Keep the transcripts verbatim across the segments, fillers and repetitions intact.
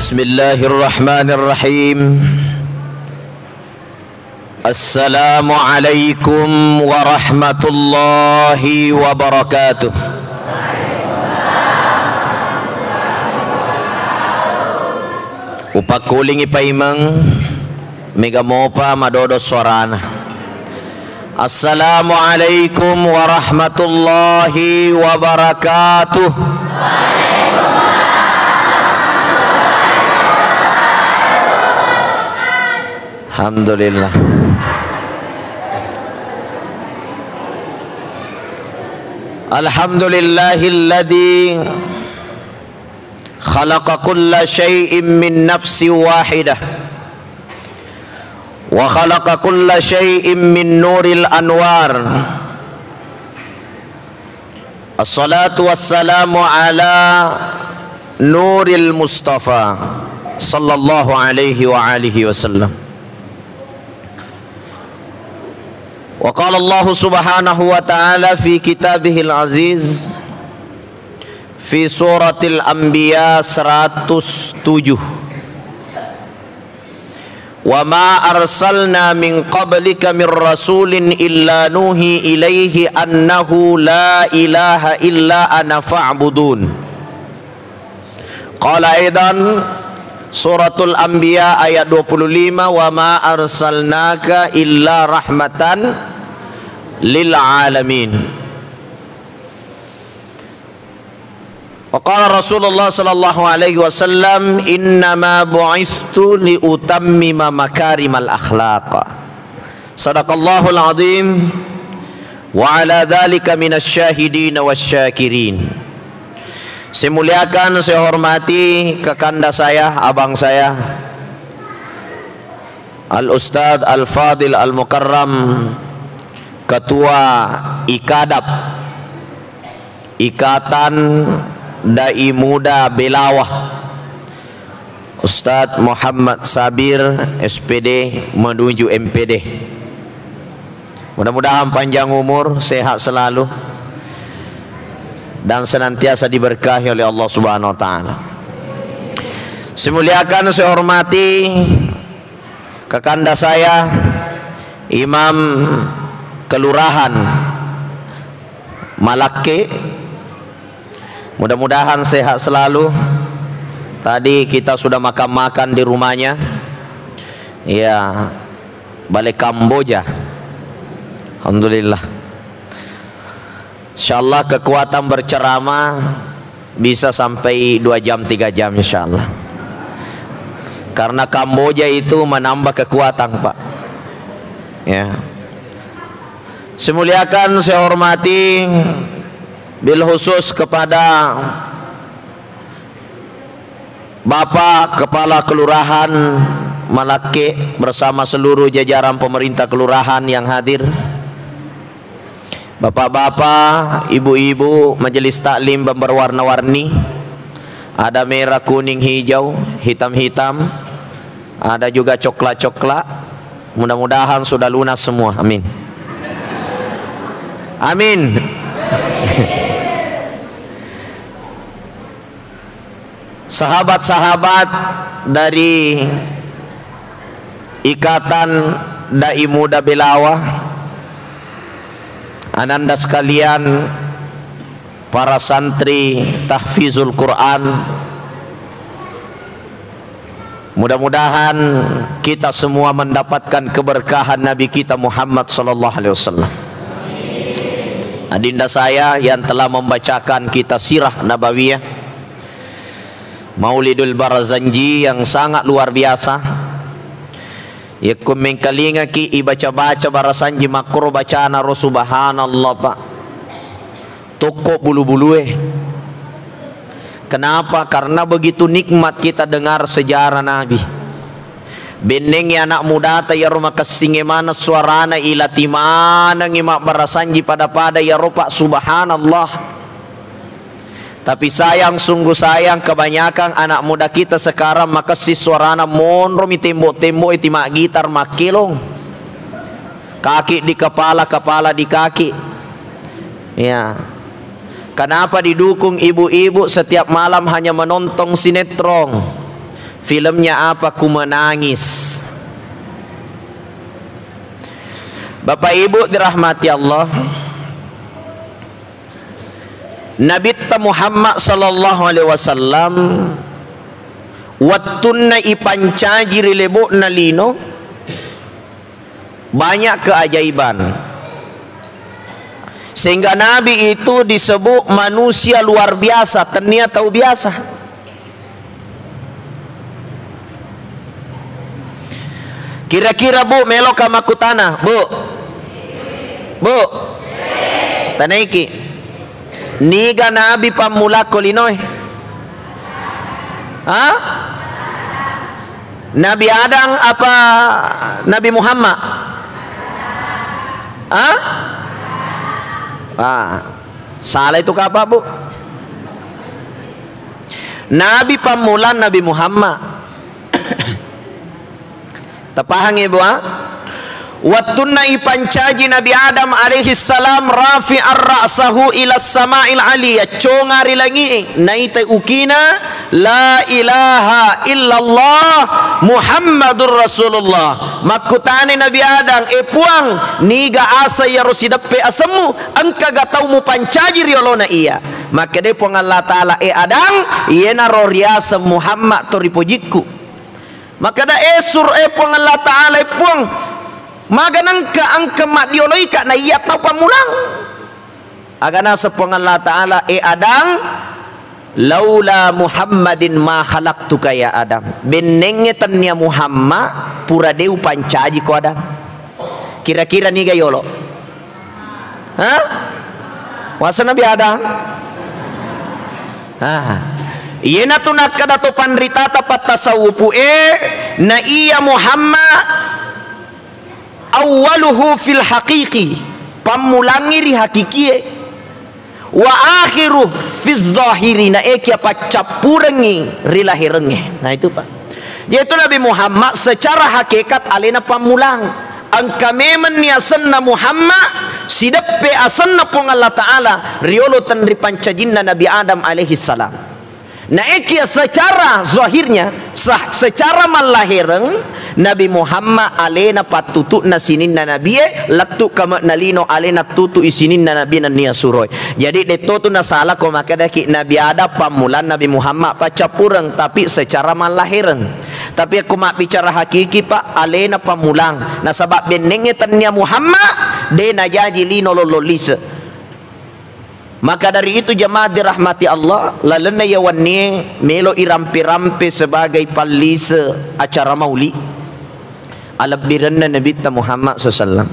Bismillahirrahmanirrahim. Assalamualaikum warahmatullahi wabarakatuh. Upakkulingi paimeng, mega mopa madodo suarana. Assalamualaikum warahmatullahi wabarakatuh. Alhamdulillah. Alhamdulillahilladzi khalaqa kulla syai'in min nafsin wahidah. Wa khalaqa kulla syai'in min nuril anwar. Assalatu wassalamu ala nuril mustafa sallallahu alaihi wa alihi wasallam. Wa qala Allahu subhanahu wa ta'ala fi kitabihil aziz fi suratil anbiya seratus tujuh. Wa ma arsalna min qablika min rasulin illa nuhi ilaihi annahu la ilaha illa ana fa'budun. Qala aidan, Suratul Anbiya ayat dua puluh lima, "Wa ma arsalnaka illa rahmatan lil alamin." Wa qala Rasulullah sallallahu alaihi wasallam, "Innama bu'istu li utammima makarimal akhlaq." Sadaqallahul azim, wa ala dzalika minasy syahidin wasy syakirin. Saya muliakan, saya hormati kakanda saya, abang saya, Al Ustadz Al Fadil Al Mukarram, Ketua Ikadab, Ikatan Dai Muda Belawa, Ustadz Muhammad Sabir, S P D, menuju M P D. Mudah-mudahan panjang umur, sehat selalu, dan senantiasa diberkahi oleh Allah Subhanahu wa Ta'ala. Saya muliakan, saya hormati kakanda saya, Imam Kelurahan Malakke. Mudah-mudahan sehat selalu. Tadi kita sudah makan-makan di rumahnya. Ya, bale Kamboja. Alhamdulillah. Insyaallah kekuatan berceramah bisa sampai dua jam, tiga jam, insyaallah. Karena Kamboja itu menambah kekuatan, Pak. Ya. Saya muliakan, saya hormati, bil khusus kepada Bapak Kepala Kelurahan Malakke bersama seluruh jajaran pemerintah kelurahan yang hadir. Bapak-bapak, ibu-ibu, majelis taklim berwarna-warni. Ada merah, kuning, hijau, hitam-hitam. Ada juga coklat-coklat. Mudah-mudahan sudah lunas semua. Amin. Amin. Sahabat-sahabat dari Ikatan Dai Muda Belawa, ananda sekalian, para santri tahfizul Quran, mudah-mudahan kita semua mendapatkan keberkahan Nabi kita Muhammad sallallahu alaihi wasallam. Adinda saya yang telah membacakan kita sirah nabawiyah, Maulidul Barzanji yang sangat luar biasa. Yakko mengkalingaki ibaca-baca Barzanji makkoro bacana ro, subhanallah, Pak. Tokko bulu-bulue. Kenapa? Karena begitu nikmat kita dengar sejarah Nabi. Bennengngi anak mudata iyaro makessingnge maneng suarana, ilati manengngi mabbarasanji pada-pada iyaro, Pak, subhanallah. Tapi sayang, sungguh sayang, kebanyakan anak muda kita sekarang makessing suarana, monromi tembok-tembok e, timaggitar, makkelong. Kaki di kepala, kepala di kaki. Ya. Kenapa didukung ibu-ibu setiap malam hanya menonton sinetron? Filmnya apa? Ku Menangis. Bapak Ibu dirahmati Allah, Nabitta Muhammad sallallahu alaihi wasallam wettunna ipancaji ri lebo'na lino, banyak keajaiban. Sehingga Nabi itu disebut manusia luar biasa, tennia tau biasa. Kira-kira, Bu, meloka makkutana, Bu? Bu? Tanaiki. Niga Nabi pammulakko linoe? Ha? Nabi Adam apa Nabi Muhammad? Ha? Ah, salah itu kapang, Bu. Nabi pammulang Nabi Muhammad. Tapahangngi, Bu, ha? Wettunna ipancaji Nabi Adam alaihi salam, rafi'ar ra'sahu ila sama'il aliyah, conga ri langi'i, naitai ukina, "La ilaha illallah Muhammadur Rasulullah." Makkutani Nabi Adam, "E Puang, niga asa iyaro sideppe asemmu? Engkaga tau mupancaji ri olona iya?" Makkedai Puang Allah Ta'ala, "E Adam, iyenaro riaseng Muhammad to ripojikku." Makkeda, "E sur-, e Puang Allah Ta'ala, e Puang, maga nengka engka maddioloika na iya tau pammulang?" Aga naseng Puang Allah Ta'ala, "E Adam, laula Muhammadin ma khalaqtuka ya Adam." Bennengnge tennia Muhammad, pura de upancajiko Adam. Kira-kira niga yolo? Ha? Wasa Nabi Adam? Ah. Iyenatu nakkeda to panritata pattasawufu e, na iya Muhammad awwaluhu fil haqiqi, pammulangngi ri hakikie, wa akhiru fiz zahiri, na ekia paccappurengngi ri laherengnge. Nah, itu, Pak. Yaitu Nabi Muhammad secara hakikat alena pammulang. Engka memenni asenna Muhammad, sideppe asenna Puang Allah Ta'ala, riolo tenripancajinna Nabi Adam alaihi salam. Naekia secara zahirnya, sah-, secara mallahereng, Nabi Muhammad alena pattutu'na sininna nabie, lettu kame'na lino alena tutu'i sininna nabi nennia suroi. Jadi, detto tu nasala ko makkedaki Nabi Adam pammulang, Nabi Muhammad paccappureng, tapi secara mallahereng. Tapi ko mabbicara hakiki, Pak, alena pammulang. Nasaba bennengnge tennia Muhammad, de najaji lino lollong lise. Maka dari itu, jemaah dirahmati Allah, lalenna iya wennie melo irampe-rampe sebagai pallise acara mauli, alebbirenna Nabitta Muhammad sallallahu alaihi wasallam.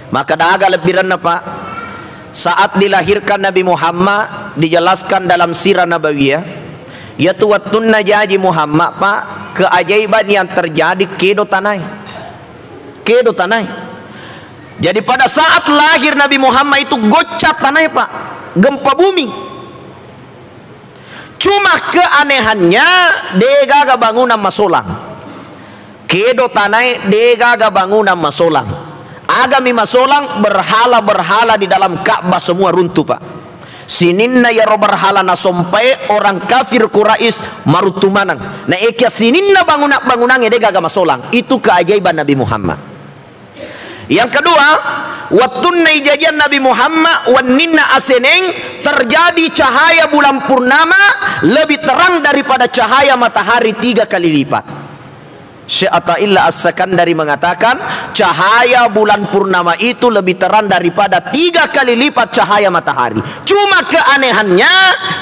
Maka daga lebbirenna, Pak, saat dilahirkan Nabi Muhammad, dijelaskan dalam sirah Nabawiyah, yaitu wettunna jaji Muhammad, Pak, keajaiban yang terjadi kedo tanae. Kedo tanae. Jadi pada saat lahir Nabi Muhammad itu goncang tanae, Pak. Gempa bumi. Cuma keanehannya, degaga bangunan masolang. Kedo tanae, degaga bangunan masolang. Agami masolang, berhala-berhala di dalam Ka'bah semua runtuh, Pak. Sininna yaro berhala nasompae orang kafir Quraisy maruttu maneng. Naekia sininna bangunan-bangunangnge degaga masolang. Itu keajaiban Nabi Muhammad. Yang kedua, wettunna ijajiang Nabi Muhammad, wenninna aseneng, terjadi cahaya bulan purnama lebih terang daripada cahaya matahari tiga kali lipat. Syekh Athaillah As-Sakandari mengatakan, cahaya bulan purnama itu lebih terang daripada tiga kali lipat cahaya matahari. Cuma keanehannya,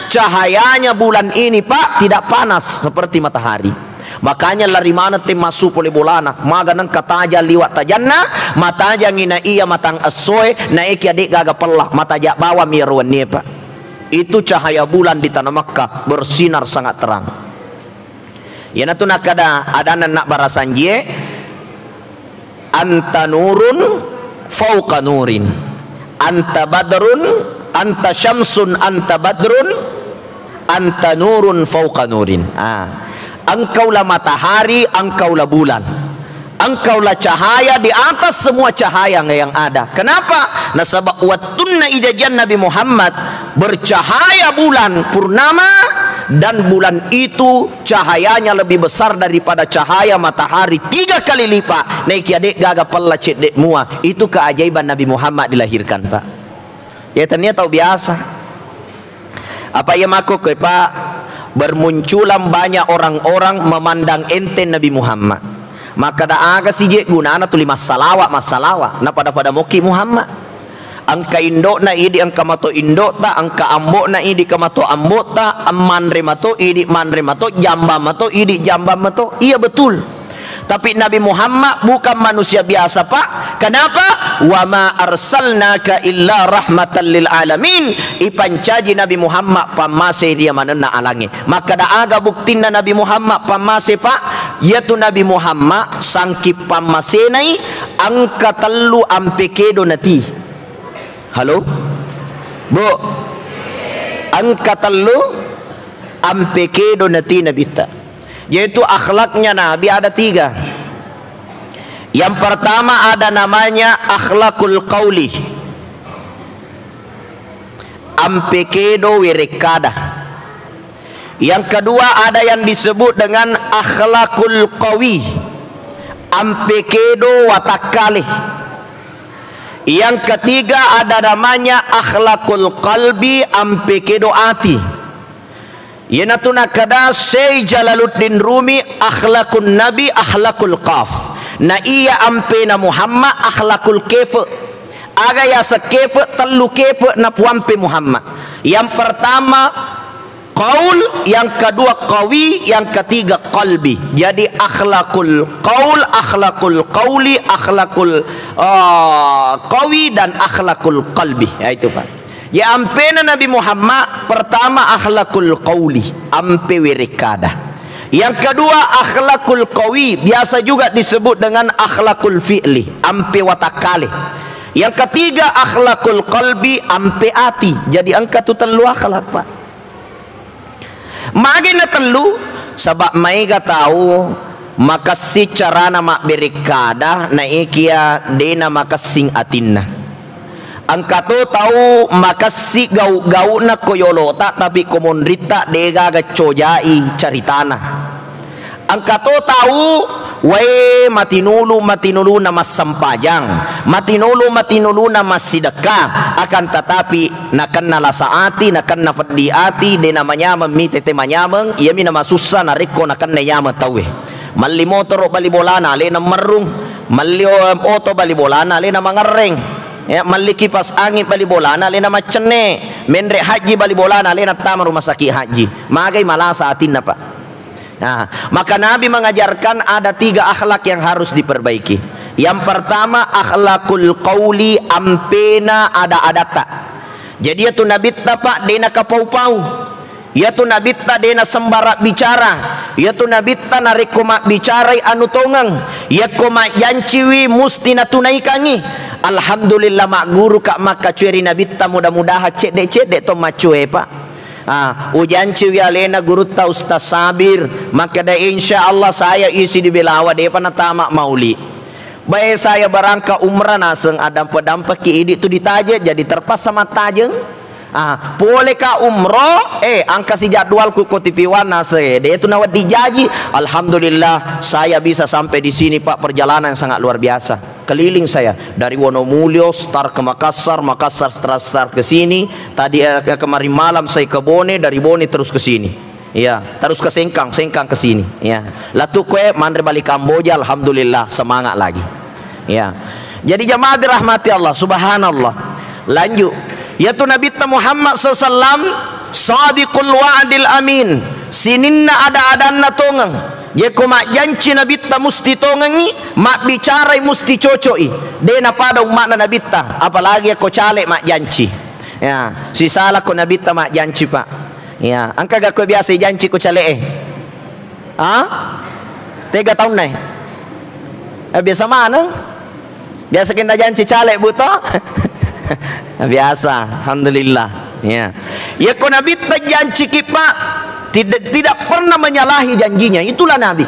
cahayanya bulan ini, Pak, tidak panas seperti matahari. Makanya lari maneng te massu pole bolana, maga nengka tajang liwa' tajanna, matajangi na iya matang essoe, naekia de'gaga pella, mataja' bawang mi iyaro wennie, Pak. Itu cahaya bulan di tanah Makkah bersinar sangat terang. Iyanatu nakkeda adanna enneng barasanjie, "Anta nurun fauqa nurin. Anta badrun, anta syamsun, anta badrun, anta nurun fauqa nurin." Ah. Engkaulah matahari, engkaulah bulan. Engkaulah cahaya di atas semua cahaya yang ada. Kenapa? Nasaba wettunna ijajiang Nabi Muhammad, bercahaya bulan purnama, Dan bulan itu cahayanya lebih besar daripada cahaya matahari tiga kali lipat. Naikia de' gaga pella cedde' mua. Itu keajaiban Nabi Muhammad dilahirkan, Pak. Ya, tania tau biasa. Apa iya makkokkoe, Pak? Bermunculan banyak orang-orang memandang enteng Nabi Muhammad. Makkada aga sije gunana tuli massalawa, massalawa. Napada-pada moki Muhammad. Engka indo'na idi' engka mato indo'ta, engka ambo'na idi' engka mato ambo'ta, manre mato idi' manre mato, jambang mato idi' jambang mato. Iya, betul. Tapi Nabi Muhammad bukan manusia biasa, Pak. Kenapa? "Wa ma arsalnaka illa rahmatan lil alamin." Ipancaji Nabi Muhammad pammase ri manenna alangnge. Makkada aga buktinna Nabi Muhammad pammase, Pak? Iyatu Nabi Muhammad sangki pammasenai engka tellu ampe kedo nati. Halo? Bu? Engka tellu ampe kedo nati Nabitta. Yaitu akhlaknya Nabi ada tiga. Yang pertama ada namanya akhlakul qauli. Ampe kedo werekkada. Yang kedua ada yang disebut dengan akhlakul qawi. Ampe kedo watakkale. Yang ketiga ada namanya akhlakul qalbi, ampe kedo ati. Iyanatu nakkeda Syekh Jalaluddin Rumi, akhlakun Nabi akhlakul qaf. Na iya ampena Muhammad akhlakul kefe. Aga yaseng kefe? Tellu kefe napuampe Muhammad. Yang pertama qaul, yang kedua qawi, yang ketiga qalbi. Jadi akhlakul qaul, akhlakul qauli, akhlakul, ah, qawi, dan akhlakul qalbi. Ya, itu, Pak. Ya, ampena Nabi Muhammad, pertama akhlakul qauli, ampe werekkada. Yang kedua akhlakul qawi, biasa juga disebut dengan akhlakul fi'li, ampe watakkale. Yang ketiga akhlakul qalbi, ampe ati. Jadi engka tu tellu akhlak, Pak. Magi na tellu? Saba' maega tau makessing carana mabberekkada, naekia de'na makessing atinna. Engka to tau makessing gau'-gau'na ko yolota, tapi ko monritta de'gaga cojai caritana. Engka to tau, wae, matinulu-matinuluna massempajang, matinulu-matinuluna massidekka, akan tetapi nakenna lasa ati, nakenna peddi ati, de' namanyameng mi tette manyameng, iyami namasussa narekko nakenna yameng tauwe. Melli motoro bali bolana alena merrung, melli o-, oto bali bolana alena mangerreng, ya, melli kipas angin bali bolana alena maccenne, menre haji bali bolana alena tama rumah sakit haji. Magai malasa atinna, Pak. Nah, maka Nabi mengajarkan ada tiga akhlak yang harus diperbaiki. Yang pertama, akhlakul qauli, ampena ada-adatta. Jadi, iyatu Nabitta, Pak, de' nakapau-pau. Iyatu Nabitta de' nasembarang bicara. Iyatu Nabitta narekko mabbicarai anu tongeng. Iyakko majjanciwi musti natunaikangngi. Alhamdulillah, magguru ka' makkacue ri Nabitta, mudah-mudahan cedde-cedde to maccue, Pak. Ah, ujanciwi alena gurutta Ustaz Sabir, makkeda, "Insya Allah saya isi di Belawa, de'pa natama mauli." Bae saya barangka umrah naseng, adampe-dampeki idi' tu di Tajeng, jadi terpaksa mattajeng. Ah, pole ka' umroh, eh, engka si jadwalku ko T V One naseng, eh, de' tu nawedding jaji. Alhamdulillah, saya bisa sampai di sini, Pak, perjalanan yang sangat luar biasa. Keliling saya dari Wonomulyo start ke Makassar, Makassar start, start ke sini. Tadi, eh, ke-, kemarin malam saya ke Bone, dari Bone terus ke sini. Ya, terus ke Sengkang, Sengkang ke sini. Ya, latu kue manre bali Kamboja, alhamdulillah, semangat lagi. Ya. Jadi jamaah dirahmati Allah, subhanallah. Lanjut. Yaitu Nabitta Muhammad sallallahu alaihi wasallam, sadiqul wa'dil amin. Sininna ada-adanna tongeng. Jekko majjanci Nabitta musti tongengi, mabbicarai musti coco'i. De' napada umma'na Nabitta, apalagi ko caleg majjanci. Ya, sisala ko Nabitta majjanci, Pak. Ya, engka ga ko biasa janci ko caleg e? Ha? Tega taunna e? Eh, biasa maneng? Biasa kenna janci caleg, Bu, to? Biasa, alhamdulillah. Ya. Ya, ko Nabitta janciki, Pak, tidak, tidak pernah menyalahi janjinya. Itulah Nabi.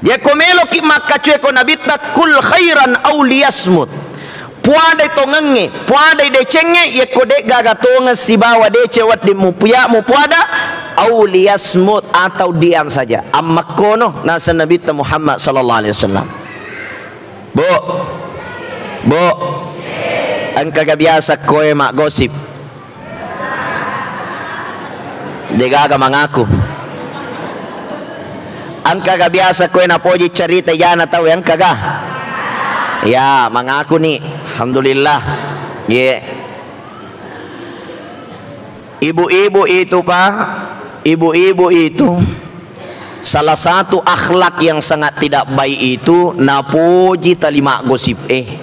Yekko meloki makkacue ko Nabitta, "Kul khairan aw liyasmut." Puadai tongengnge, puadai decengnge, yekko de'gaga tongeng sibawa deceng wedding mupuya-, mupuada, Au liyasmut, atau diam saja. Ammakkono naseng Nabitta Muhammad sallallahu alaihi wasallam. Bu, Bu, engkaga biasa koe maggosip? Degaga mangaku. Engkaga biasa koe napoji carita ijana tau, engkaga? Ya, mangaku ni. Alhamdulillah. Ye. Ibu-ibu itu, Pak, ibu-ibu itu salah satu akhlak yang sangat tidak baik itu napoji tali maggosip, eh,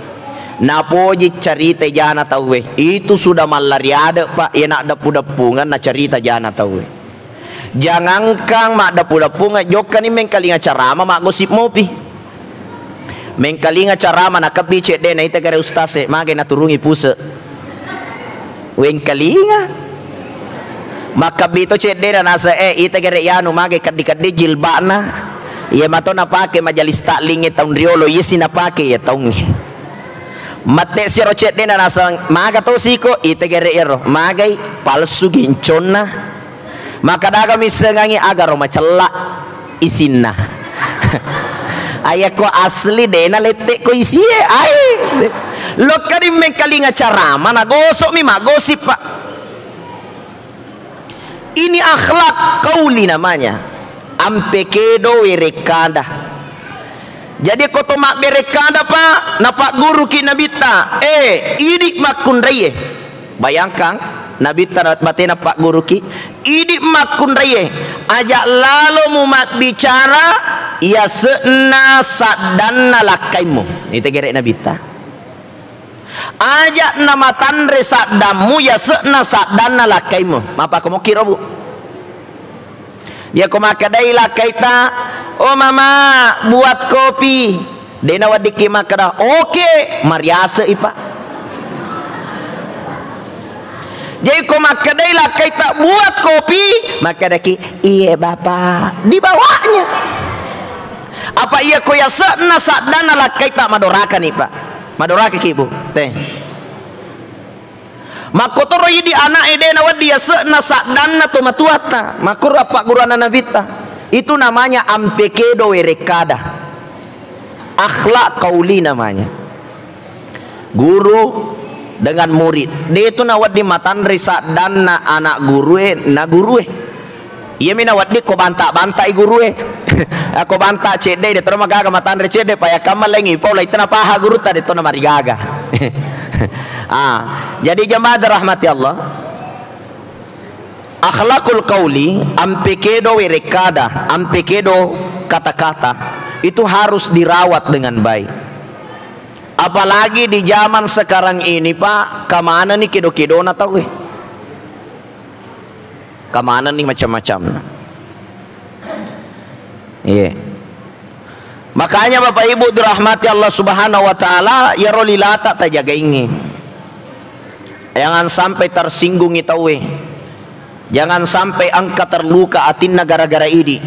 napoji carita jana tauwe. Itu sudah mallari ade, Pak, ya nak deppu-deppungeng na carita jana tauwe. Jangankan mak deppu-deppungeng, jokkani mengkalinga carama maggosip mopi. Mengkalinga carama nakebbi ceddena, ita gare ustaz e, magai naturungi puse. Wengkalinga. Makebbi to ceddena nasa, eh, ita gare yanu magai keddi-keddi jilbakna. Iya mato napake majelis takling e taung riolo, iya si napake iya taungnge. Mette siro ceddena nasa maga to siko, ita gare iyaro magai palsu ginconna. Makkadaga missengangi agaro macella isinna. Ayakko asli dena lette ko isie, ai. Lokkani mengkalinga carama, na gosok mi maggosip, Pak. Ini akhlak qauli namanya. Ampe kedo werekkada. Jadi ko to mabberekkada, Pak, napagguruki Nabitta, eh, idi makkunraie. Bayangkang, Nabitta na-, batena pagguruki, idi makkunraie, aja lalo mu mabbicara yase'na saddanna lakkaimmu. Ita gere Nabitta. Aja namatanre saddammu yase'na saddanna lakkaimmu. Mapakkomokki ro, Bu. Yako makkedai lakkaita, "Oh mama, buat kopi." Dena weddikki makkeda, "Oke," mariase i, Pak. Jadi ko makkedai lakkaita, "Buat kopi," makkedaki, "Iye, Bapak." Dibawanya. Apa iya ko yase'na saddanna lakkaita madorakani, Pak. Madorakaki, Bu. Teh. Makkotoro idi anak e de nawedding yase'na saddanna to matuatta. Makkoro appagguruanna Nabitta. Itu namanya ampe kedo werekkada. Akhlak qauli namanya. Guru dengan murid. De tu nawedding matanre saddanna anak gurue na gurue. Iyami nawedding ko banta-bantai gurue. Ko banta cedde, de toro magaga matanre cedde, paya kamma lengi pau lai tena paha gurutta, de tona marigaga. Ah, jadi jamaah dirahmati Allah, akhlakul qauli, ampe kedo werekkada, ampe kedo kata-kata, itu harus dirawat dengan baik. Apalagi di zaman sekarang ini, Pak, kamanani kedo-kedona tauwe. Kamanenni macam-macamna. Iya. Makanya Bapak Ibu dirahmati Allah Subhanahu wa Ta'ala, iyaro lilata tajagaingngi. Jangan sampai tersinggungi tauwe. Jangan sampai engka terluka atinna gara-gara idi.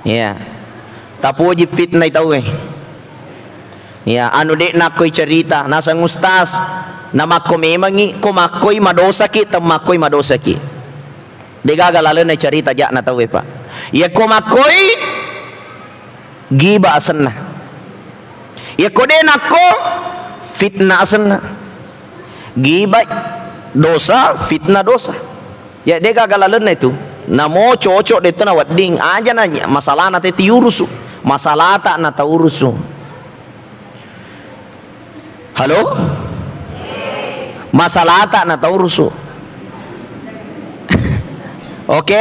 Iya. Tapoji fitnai tauwe. Iya, anu de nakkoi cerita, naseng ustaz, namakko memangi, ko makkoi madosaki, temmakkoi madosaki. Degaga lalenna cerita jakna tauwe, Pak. Iya ko makkoi, giba asenna. Iya ko de nakko, fitnah asenna. Giba dosa, fitnah dosa. Ya, degaga lalenna itu. Namo cocok de tu nawedding. Aja na masalahna te tiurusu. Masalahta na taurusu. Halo? Masalahta na taurusu. Oke?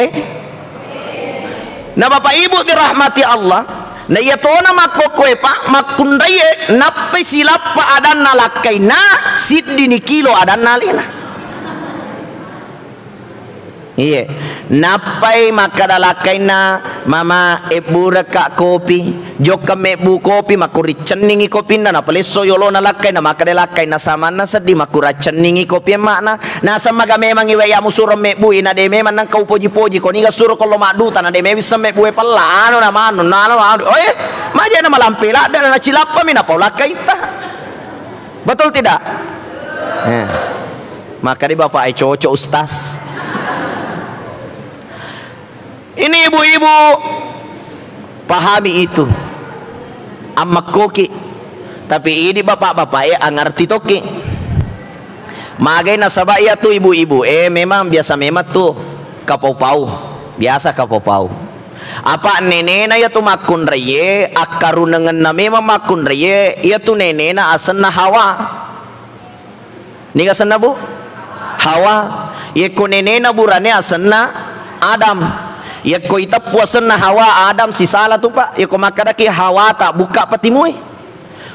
Nah, Bapak Ibu dirahmati Allah, nah, iya tona makkokkoe, Pak, makkunraie, nappai silappa adanna lakkainna, siddini kilo adanna alena. Iye, nappai makkada lakkainna, "Mama, ebburekka kopi." Jokka mebbu kopi, makko ricenningi kopinna, napalesso yolona lakkainna, makkada lakkainna, "Samanna seddi, makko raccenningi kopi emma'na." Naseng maga memangngi wayya musuro mebbui, na de memang nengka upoji-poji, ko niga suro kollo madduta, na de mewisseng mebbue pella, anu na manu, na anu, anu, eh, majena malampe ladde, na cilappami napau lakkaitta. Betul tidak? Eh. Makkada bapak e, "Cocok, Ustaz." Ibu, pahami itu. Ammekkoki. Tapi idi bapak-bapak e angerti tokki. Magai nasaba iyatu ibu-ibu e memang biasa memang tu kapau-pau. Biasa kapau-pau. Apa nenena iyatu makkunraie, akkarunengenna memang makkunraie, iyatu nenena asenna Hawa. Niga asenna, Bu? Hawa. Yekko nenena burane asenna Adam. Yekko iteppu asenna Hawa, Adam sisala tu, Pak. Yekko makkadaki Hawa tabbukka pa timue.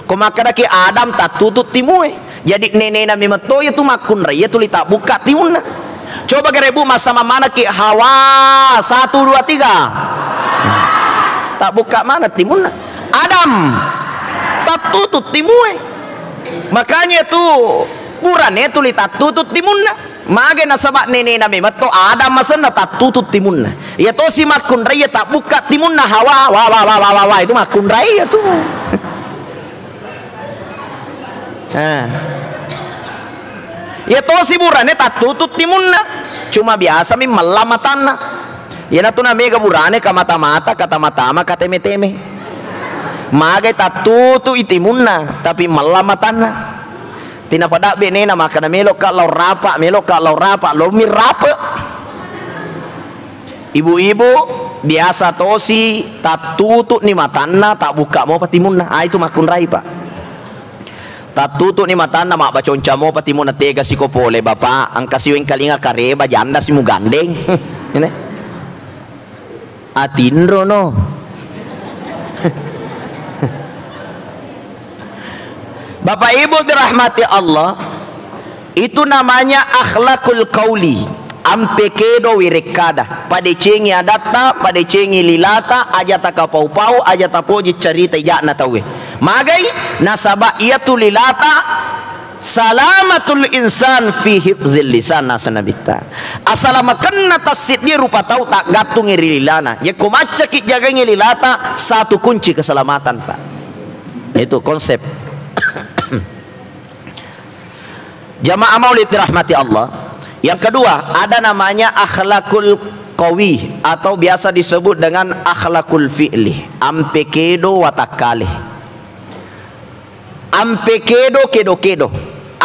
Ko makkadaki Adam tattutu timue. Jadi nenena memetto iyatu makkunrai iyatu li tabbukka timunna. Coba gare, Bu, massama manaki Hawa, satu, dua, tiga. Tabbukka mana timunna? Adam tattutu timue. Makanya tu burane tuli tattutu timunna. Mage nasaba nenena memetto Adam asenna tattutu timunna. Iya tosi makkunrai iya tabbukka timunna Hawa. Wa, wa, wa, wa, wa, wa. Itu makkunrai iya tu. Ah. Iya tosi burane tattutu timunna. Cuma biasa mi mella matanna. Iyanatu na mega burane kamata-mata, katama-tama, kateme-teme. Magai tattutu i timunna, tapi mella matanna. Tina fadabbe nena makkada, "Meloka lao rapa, meloka lao rapa," lo mi rape. Ibu-ibu biasa tosi tattutu ni matanna, tabbukka mopa timunna. Ah, itu makkunrai, Pak. Tattutu ni matanna, mabbaconca mopa timunna, tega siko pole, Bapak, engka siwengkalinga kareba, janda si mugandeng. Ini. Atinro no. Bapak Ibu dirahmati Allah, itu namanya akhlakul qauli. Ampe kedo wirekkada, padecengi adatta, padecengi lilata, aja takapau-pau, aja tapoji carita ija'na tauwe. Magai? Nasaba iyatu lilata salamatul insan fi hifzil lisan, nasa Nabitta. Asalamakenna tassiddi rupa tau taggattungi ri lilana. Jekko maccaki jagangi lilata, satu kunci keselamatan, Pak. Itu konsep. Jamaah maulid dirahmati Allah. Yang kedua, ada namanya akhlakul qawi atau biasa disebut dengan akhlakul fi'li. Ampe kedo watakkale. Ampe kedo, kedo-kedo.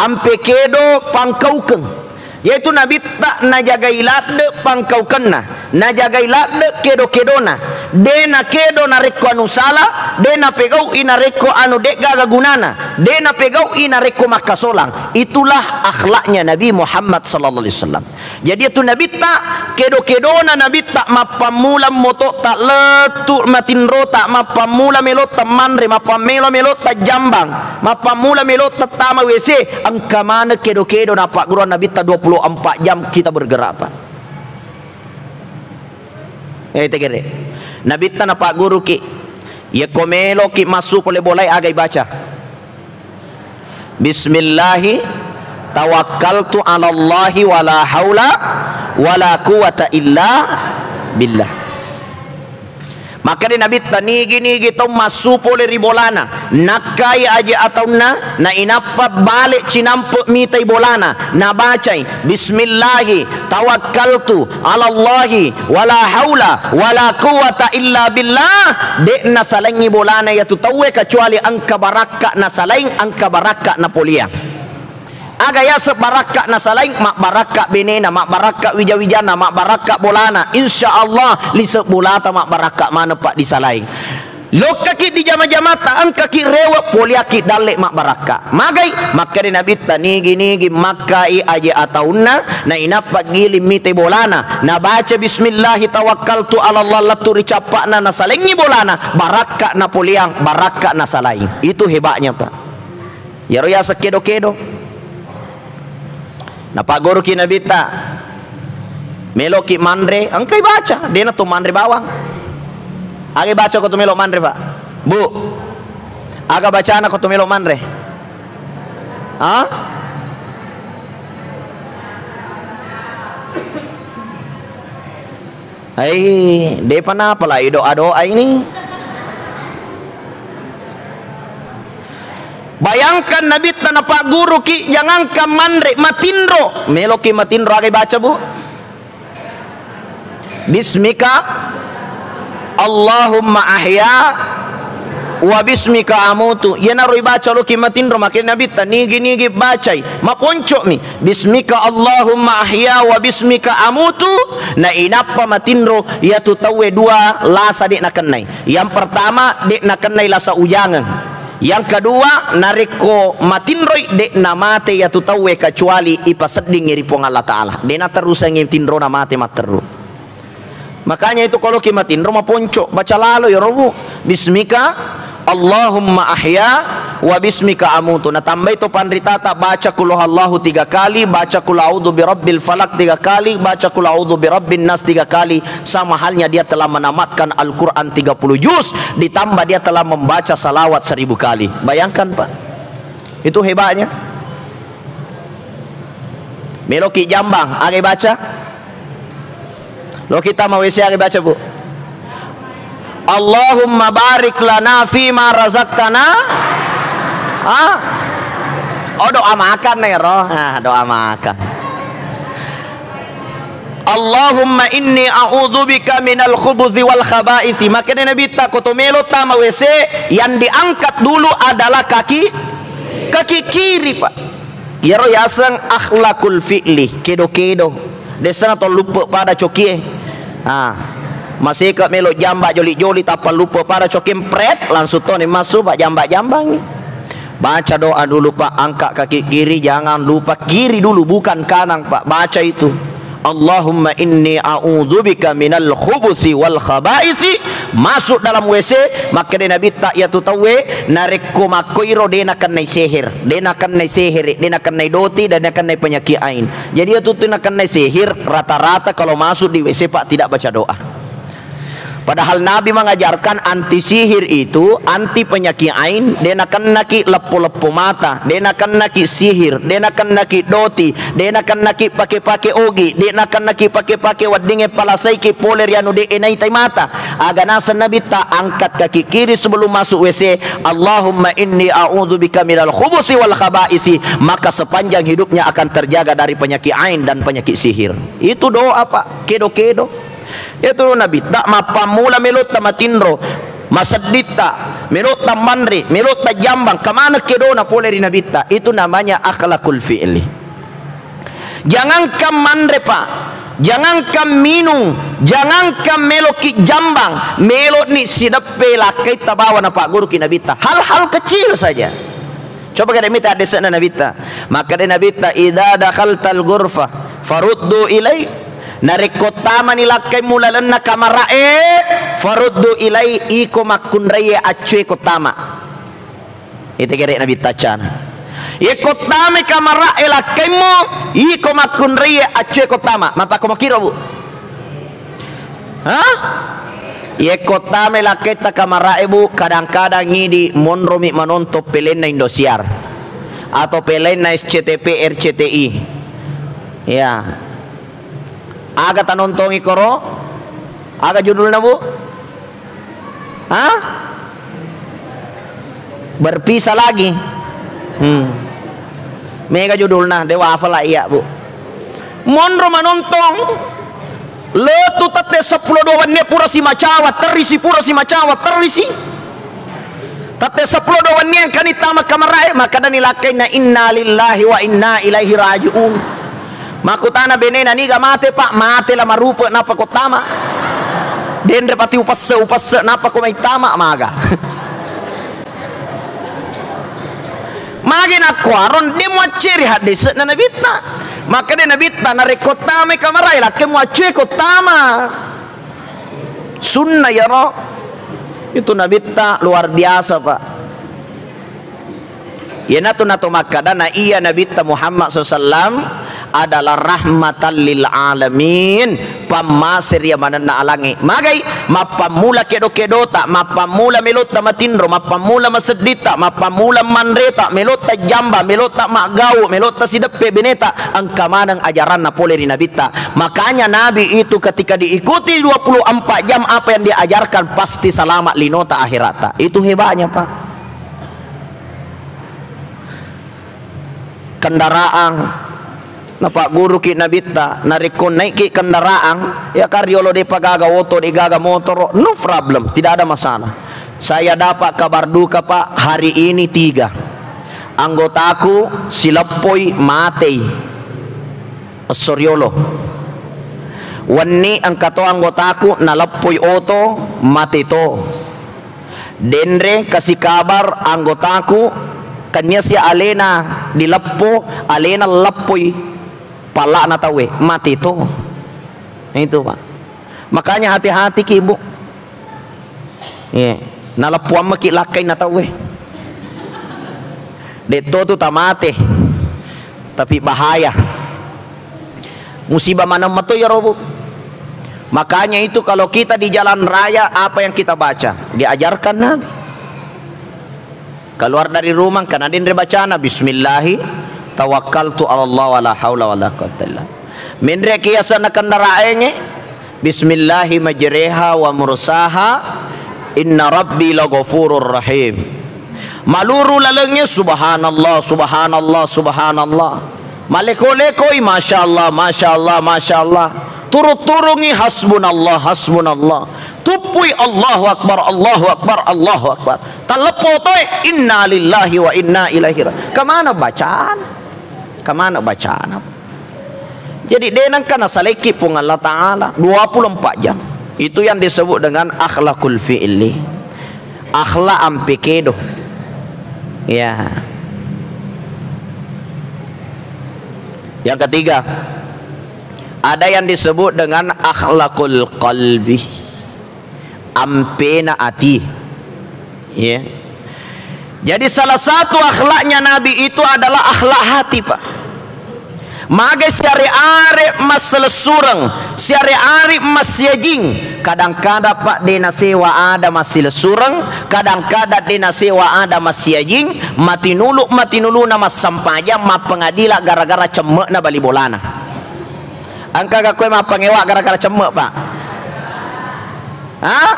Ampe kedo pangkaukeng. Yaitu Nabitta najagai ladde pangkaukenna, najagai ladde kedo-kedona. De nakedo narekko anu sala, de napegau'i narekko anu de'gaga gunana, de napegau'i narekko makkasolang. Itulah akhlaknya Nabi Muhammad sallallahu alaihi wasallam. Jadi, itu Nabitta, kedo-kedona Nabitta, mappammula moto'ta lettu matinrota, mappammula melotta manre, mappammula melotta jambang, mappammula melotta tama W C, engka maneng kedo-kedo napagguru Nabitta dua puluh empat jam kita bergerak, Pak. Eh, tegere. Nabitta napagguruki, yekko meloki massu pole bolae, aga ibaca? Bismillahi tawakkaltu 'alallahi wala haula wala quwwata illa billah. Makkeda Nabitta, nigi-nigi tau massu pole ri bolana, nakkai aje ataunna, nainappa bale cinampe mitai bolana, nabacai, "Bismillahi tawakkaltu 'alallahi wala haula wala quwwata illa billah." De'na salaingngi bolana iyatu tauwe kecuali engka barakka nasalaing, engka barakka napoleang. Aga yaseng barakka nasalaing? Mabbarakka benena, mabbarakka wija-wijana, mabbarakka bolana. Insya Allah, lise bolata mabbarakka maneng, Pak, disalaing. Lokkaki di jama-jamata, engkaki rewe, poleaki dalle mabbarakka. Magai? Makkeda Nabitta, nigi-nigi makkai aje ataunna, nainappa giling mite bolana, nabaca bismillahi tawakkaltu 'alallah, lettu ri cappa'na, nasalaingngi bolana, barakka napoleang, barakka nasalaing. Itu hebatnya, Pak. Iyaro yaseng kedo-kedo. Napagguruki Nabitta, meloki manre, engkai baca, dena to manre bawang. Aga baca ko to melo manre, Pak? Bu, aga bacana ko to melo manre? Ha? Ai, depa napalai doa-doa ini. Bayangkan Nabitta napagguruki, jangankan manre, matinro. Meloki matinro, aga baca, Bu? Bismika. Allahumma ahya wa bismika amutu. Iyanaro ibaca loki matinro, makkeda Nabitta, nigi-nigi bacai, maponco'mi, bismika Allahumma ahya wa bismika amutu. Na inappa matinro, iyatu tauwe dua lasa de' nakennai. Yang pertama, de' nakennai lasa ujangeng. Yang kedua, narekko matinroi, de' namate iyatu tauwe kecuali ipaseddingngi ri Puang Allah Ta'ala. De' naterusangngi tinrona mate matteru. Makanya itu, kalau ki matinro maponco, baca lalo iyaro, Bu. Bismika Allahumma ahya wa bismika amutu. Natambai to panritata, baca qul huwallahu tiga kali, baca qul a'udzu birabbil falaq tiga kali, baca qul a'udzu birabbin nas tiga kali, sama halnya dia telah menamatkan Al-Quran tiga puluh juz, ditambah dia telah membaca salawat seribu kali. Bayangkan, Pak. Itu hebatnya. Meloki jambang, aga baca? Lo kita mau W C, aga baca, Bu? Allahumma barik lana fima razaqtana. Ah? Oh, doa makan nih, roh. Ah, doa makan. Allahumma inni a'udzubika minal khubuthi wal khaba'isi. Makanya Nabitta, ko to melo tama W C, yang diangkat dulu adalah kaki, kaki kiri, Pak. Iyaro yaseng akhlakul fi'li, kedo-kedo. Dessana to luppe pada cokie. Ah. Maseka melo jamba joli-joli, tappa luppe pada cokie, pret, langsung to ni masuk, Pak, jamba-jambangi. Baca doa dulu, Pak, angkat kaki kiri, jangan lupa kiri dulu, bukan kanan, Pak. Baca itu. Allahumma inni a'udzubika minal khubuthi wal khabaisi. Masuk dalam W C, makkeda Nabitta, iyatu tauwe narekko makkoiro de' nakennai seher, de' nakennai sehere, de' nakennai doti, de' nakennai penyakit ain. Jadi iyatu tu nakennai seher, rata-rata kalau masuk di W C, Pak, tidak baca doa. Padahal Nabi mengajarkan anti sihir itu, anti penyakit ain, de' nakennaki leppo-leppo mata, de' nakennaki sihir, de' nakennaki doti, de' nakennaki pake-pake ogi, de' nakennaki pake-pake weddingnge palasaiki pole ri anu de' naitai mata. Aga naseng Nabitta, angkat kaki kiri sebelum masuk W C, Allahumma inni a'udzubika minal khubuthi wal khabaisi, maka sepanjang hidupnya akan terjaga dari penyakit ain dan penyakit sihir. Itu doa, Pak, kedo-kedo. Iyatu Nabitta, mappammula melotta matinro, masedditta, melotta manre, melotta jambang, kemana kedona pole ri Nabitta. Itu namanya akhlakul fi'li. Jangankan manre, Pak, jangankan minung, jangankan meloki jambang, meloni sideppe lakkaitta bawa napagguruki Nabitta. Hal-hal kecil saja. Coba kada mita haddese'na Nabitta. Makkeda Nabitta, "Idza dakhaltal ghurfa faruddu ilai." Narekko tamani lakkaimmu lalenna kamara'e, faruddu ilai, iko makkunraie accue ko tama. Ite gere Nabitta accana. Iko tamai kamara'e lakkaimmu, iko makkunraie accue ko tama. Mappakko makiro, Bu? Hah? Yekko tame lakketta kamara'e, Bu, kadang-kadang idi monromi manontong pelenna Indosiar atau pelenna S C T V, R C T I. Ya. Aga tanontongi koro? Aga judulna, Bu? Hah? Berpisah lagi. Hmm. Mega judulna, de wafala iya, Bu. Monro manontong. Letu tette seppulo dua wenni pura si macawa, terisi pura si macawa, terisi. Tette seppulo dua wenni engkani tama kamarae, makkedani lakkainna, "Inna lillahi wa inna ilaihi raji'un." Makkutana benena, "Niga mate, Pak?" "Mate la marupe, nappa ko tama." "Denre pati upesse, upesse, nappa ko mai tama," maga. Magi nakkuaro de muacceri haddese'na Nabitta. Makkeda Nabitta, "Narekko tamai kamarae, lakke muaccue ko tama." Sunna yaro. Itu Nabitta luar biasa, Pak. Iyanatu nato makkada na iya Nabitta Muhammad sallallahu alaihi wasallam adalah rahmatan lil alamin, pammase ri manenna alangnge. Magai? Mappammula kedo-kedota, mappammula melotta matinro, mappammula masedditta, mappammula manreta, melotta jamba, melotta maggau, melotta sideppe beneta, engka maneng ajaranna pole ri Nabitta. Makanya Nabi itu ketika diikuti dua puluh empat jam apa yang diajarkan, pasti selamat linota akhirata. Itu hebatnya, Pak. Kendaraan, Napagguruki Nabitta, narekko naikki kendaraan, ya kan riolo de'pa gaga oto, de' gaga motoro, no problem, tidak ada masalah. Saya dapat kabar duka, Pak, hari ini tiga. Anggotaku sileppoi matei. Esso riolo. Wenni engka to anggotaku naleppoi oto, mate to. Denre kasi kabar anggotaku, tennia sia alena dileppo, alena leppoi palla'na tauwe, mate to. Itu, Pak. Makanya hati-hati ki, Bu. Iya. Naleppuang maki lakkainna tauwe. De'to tu tamate. Tapi bahaya. Musibah maneng mato iyaro, Bu. Makanya itu kalau kita di jalan raya, apa yang kita baca? Diajarkan Nabi. Keluar dari rumah, karena denre bacana, "Bismillahi tawakkaltu ala Allah wa la haula wa la quwwata illa." Menre kiasana kendaraangnge, "Bismillahi majreha wa mursaha, inna rabbi laghafurur rahim." Maluru lalengnge, "Subhanallah, subhanallah, subhanallah." Maleko-lekoi, "Masya Allah, masya Allah, masya Allah." Turung-turungi, "Hasbunallah, hasbunallah." Tuppui, "Allahu Akbar, Allahu Akbar, Allahu Akbar." Talleppo toe, "Inna lillahi wa inna ilaihi ra-," kemana bacaan? Kemana bacaan? Jadi, de' nengka nasalaiki Puang Allah Ta'ala dua puluh empat jam. Itu yang disebut dengan akhlakul fi'li. Akhlak ampe kedo. Ya. Yang ketiga, ada yang disebut dengan akhlakul qalbi. Ampena ati. Ya. Jadi, salah satu akhlaknya Nabi itu adalah akhlak hati, Pak. Mage siare-are massilessureng, siare-are massiajing. Kadang-kadang, Pak, de' nasewa ada massilessureng, kadang-kadang de' nasewa ada massiajing, matinulu-matinuluna massampajang, mappengadila gara-gara cemme'na bali bolana. Engka ga koe mappangewa gara-gara cemme', Pak? Hah?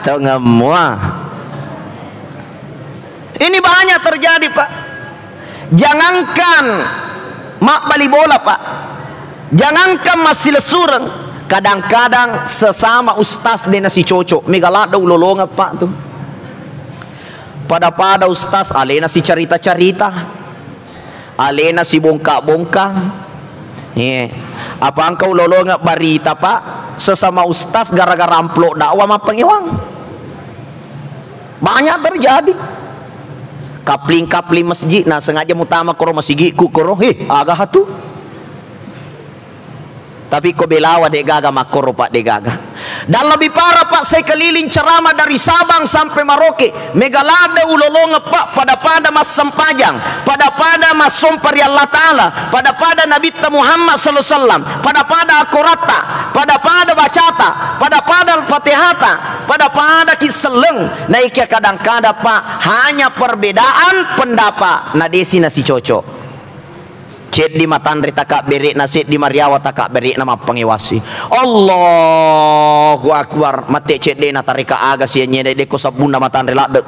Tongemmu. Ini banyak terjadi, Pak. Jangankan mabbali bola, Pak. Jangankan massilessureng, kadang-kadang sesama ustaz de' nasicocok. Mega ladde ulolongeng, Pak, tu. Pada-pada ustaz, alena sicarita-carita. Alena sibongka-bongka. Iya. Apa engka ulolongeng barita, Pak? Sesama ustaz gara-gara amplop dakwah mappangewang. Banyak terjadi. Kapling-kapling masjid, na sengaja mutama koro masigi'ku koro, "Heh, aga hatu?" Tapi ko Belawa de' gaga makkoro, Pak, de' gaga. Dan lebih parah, Pak, saya keliling ceramah dari Sabang sampai Merauke. Mega ladde ulolongeng, Pak, pada-pada massempajang, pada-pada massompa ri Allah Ta'ala, pada-pada Nabitta Muhammad sallallahu alaihi wasallam, pada-pada akoratta, pada-pada bacata, pada-pada Al-Fatihata, pada-pada ki selleng. Naikia kadang-kadang, Pak, hanya perbedaan pendapat, na de' si nasicocok. Ceddi matanre takabbere'na, seddi mariawa takabbere'na mappangewasi. Allahu Akbar. Mate ceddena tareka aga sianynyena, de' ko sabbunna matanre ladde.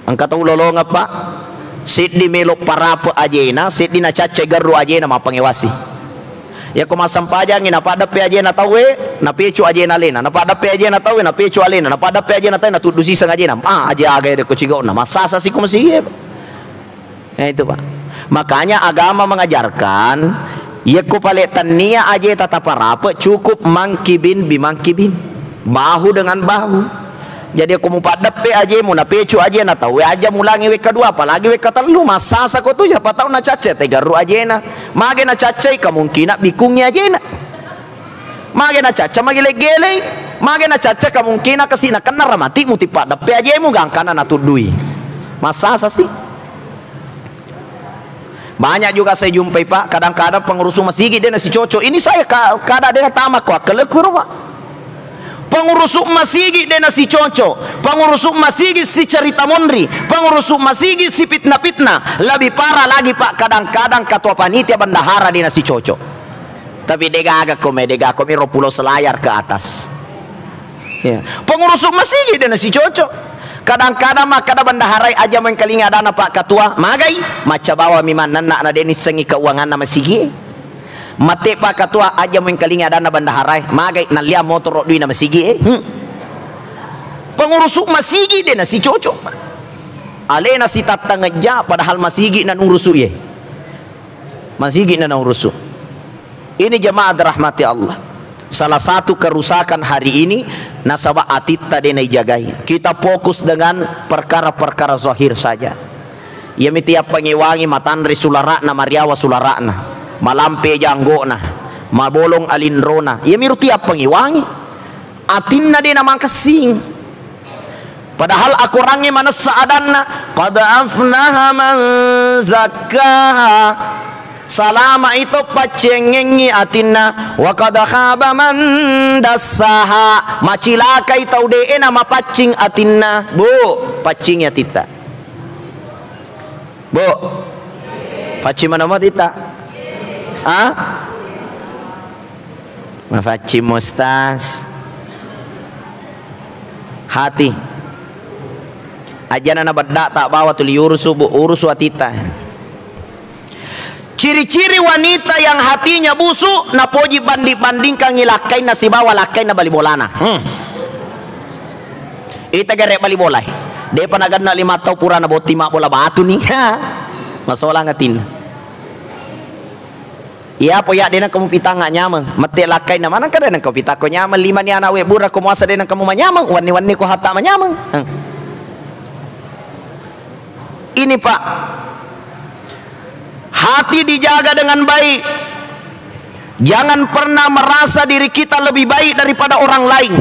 Engka tau lolongeng, Pak. Seddi melo parape ajena, seddi nacaccai garru ajena mappangewasi. Yako massempajangngi, napaddeppe ajena tauwe, napecu ajena alena, napaddeppe ajena tauwe, napecu alena, napaddeppe ajena tauwe, natuddu siseng ajena. Ah, aje aga de' ko cigauna, massasa si ko masigie, Pak. Ya, itu, Pak. Makanya agama mengajarkan, yekko pale tennia ajeta taparape, cukup mangkibin bimangkibin. Bahu dengan bahu. Jadi, ko mupaddeppe ajemu, napecu ajena tauwe, aja mulangi wekka dua, apalagi wekka tellu, massasa ko tu, siapa tahu nacacca tegarru ajena. Mage nacaccai, kemungkinan bikungi ajena. Mage nacacca magele-gelei, mage nacacca kemungkinan kasi nakenna ramati mutipaddeppe ajemu gangkana natuddui. Massasa si. Banyak juga saya jumpai, Pak, kadang-kadang pengurus masigi de' nasicocok. Ini saya ka-, kada de' natama ko akkalku ro, Pak. Pengurus masigi de' nasicocok. Pengurus masigi si cerita monri. Pengurus masigi si fitnah-fitnah. Lebih parah lagi, Pak, kadang-kadang ketua panitia bendahara de' nasicocok. Tapi de' gaga ko me, de' gaga ko me ro Pulau Selayar ke atas. Ya. Pengurus masigi de' nasicocok. Kadang-kadang makkeda bendaharai, "Aja mengkalinga adanna Pak Ketua." Magai? Macca bawami mannenna na de nissengi keuanganna masigi. Mate Pak Ketua, aja mengkalinga adanna bendaharai. Magai? Nallia motoro duina masigi e. Hmm. Pengurusu masigi de nasicoco. Alena sitattangejja padahal masigi nanurusu ye. Masigi na naurusu. Ini jemaah dirahmati Allah. Salah satu kerusakan hari ini nasaba atitta de naijagai. Kita fokus dengan perkara-perkara zahir saja. Iyami tiap pangewangi matanre sulara'na, mariawa sulara'na, malampe janggona, mabolong alinrona. Iyamiru tiap pangewangi. Atinna de namakessing. Padahal akorangnge manessa adanna, "Qad aflaha man zakkaha." Salama ito paccengengngi atinna, "Wa qad khaba man dassaha." Macilakai tau de'e namapaccing atinna. Bu, paccingi atitta. Bu, paccing manamo atitta? Ah? Mafaccing, Ustaz. Hati. Ajana na bedda ta bawa tuli urusu, Bu, urusu atitta. Ciri-ciri wanita yang hatinya busuk, napoji banding-bandingkangi lakkainna sibawa lakkainna bali bolana. Hmm. Ita gare bali bolai. Depa naganna lima tau pura nabotting mabbola batu ni. Ha. Masolang atinna. Iya, po iya, de nengka mupitang anyameng. Mette lakkainna maneng ka de nengka pitakko nyameng. Lima ni anak we bura ko muasa de nengka mu manyameng. Wanni-wanni ko hatta manyameng. Hmm. Ini, Pak. Hati dijaga dengan baik. Jangan pernah merasa diri kita lebih baik daripada orang lain.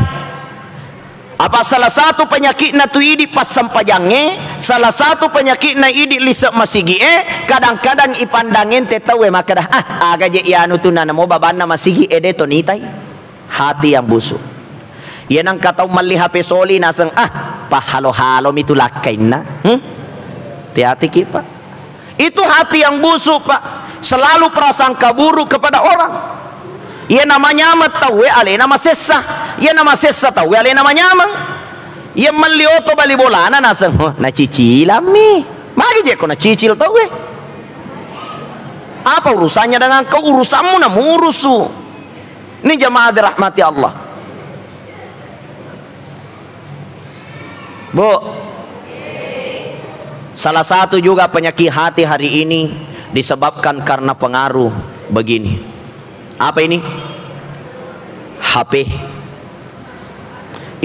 Apa salah satu penyakitna tu idi passempajangnge, salah satu penyakitna idi lise masigi'e, kadang-kadang ipandang ente tauwe makkeda, "Ah, aga je ianu tu nanamo babanna masigi ede to nitai." Hati yang busuk. Iya nengka tau melli H P soli naseng, "Ah, pahalo-halo mi tu lakkainna." Hmm? Hati-hati ki, Pak. Itu hati yang busuk, Pak. Selalu prasangka buruk kepada orang. Iya namanyameng tauwe alena masessa. Iya namasessa tauwe alena manyameng. Iya melli oto bali bolana naseng, "Oh, nacicilammi." Magi je ko nacicil tauwe. Apa urusannya dengan kau? Urusanmu namurusu. Ini jemaah dirahmati Allah. Bu, salah satu juga penyakit hati hari ini disebabkan karena pengaruh begini. Apa ini? H P.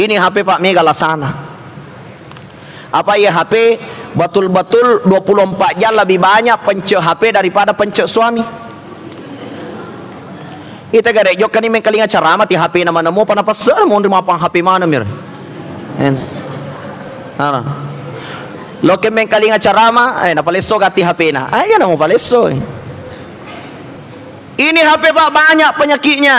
Ini H P, Pak, mega lasana. Apa iya H P betul-betul dua puluh empat jam lebih banyak pencet H P daripada pencet suami? Ita gare jokkani mengkalinga carama ti H P na maneng mopa napesse, monri mapang H P maneng mir. En. Ana. Loke mengkalinga carama, eh, napalesso gatti H P na. Ayo na mupalesso, eh. Ini H P, Pak, banyak penyakitnya.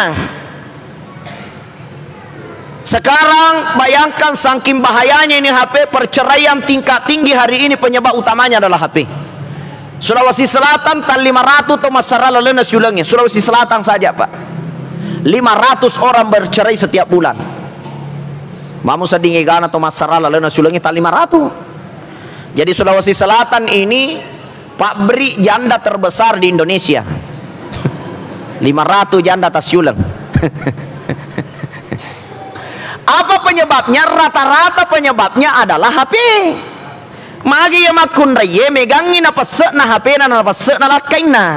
Sekarang bayangkan saking bahayanya ini H P, perceraian tingkat tinggi hari ini penyebab utamanya adalah H P. Sulawesi Selatan, tang lima ratus to massara lalenna siulengnge. Sulawesi Selatan saja, Pak. Lima ratus orang bercerai setiap bulan. Mamo sedding egana to massara lalenna siulengnge, tang lima ratus. Jadi Sulawesi Selatan ini pabrik janda terbesar di Indonesia. Lima ratus janda tasiuleng. Apa penyebabnya? Rata-rata penyebabnya adalah H P. Magi iya makkunraiye megangngi napesse'na H P-na, napesse'na lakkainna.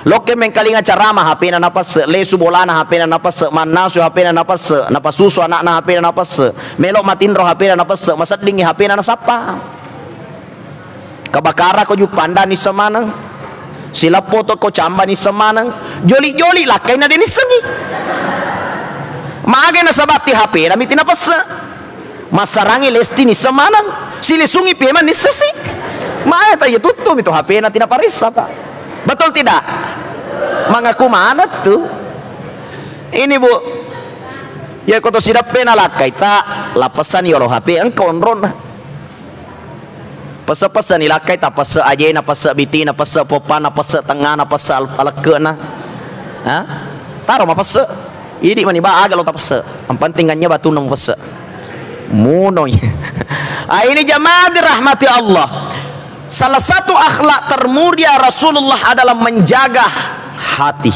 Lokke mengkalinga carama H P-na napesse, lesu bolana H P-na napesse, mannasu H P-na napesse, napasusu ana'na H P-na napesse, melo matinro H P-na napesse, maseddingngi H P-na nasappa. Kabakara ko juppanda nisseng maneng. Sileppo to ko camba nisseng maneng. Joli-joli lakkainna de nissengngi. Mage nasaba ti H P-na miti napesse. Massarangi Lesti nisseng maneng. Silesungi pemeng nissessi. Mae ta iya tuttu mi tu H P-na tina paressa, Pak. Betul tidak? Mangaku maneng tu. Ini, Bu. Ya ko to sideppe na lakkai ta, lapessani yolo H P engka onronna. Pesse-pesseni lakkai ta, pesse ajena, pesse bitina, pesse poppana, pesse tengngana, pesse al-, alekke'na. Ha? Taro mapesse. Idi mani ba aga lo tapesse. Yang penting anya batunna mupesse. Munoi. Ah, ini jamaah dirahmati Allah. Salah satu akhlak termulia Rasulullah adalah menjaga hati.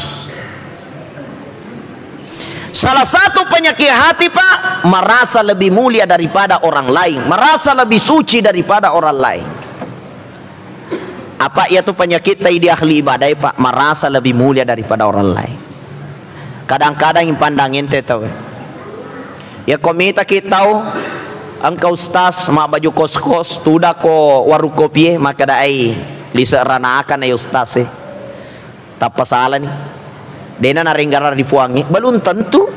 Salah satu penyakit hati, Pak, merasa lebih mulia daripada orang lain, merasa lebih suci daripada orang lain. Apa iya tu penyakit tadi ahli ibadah, Pak, merasa lebih mulia daripada orang lain. Kadang-kadang impandang ente tau. Ya, ko mitaki tau, engka ustaz mabbaju kos-kos, tudako warung kopi e, makkeda ai lise ranaka na ustaz e. Tappa salani. Dena narenggarang ri Puangnge. Belum tentu.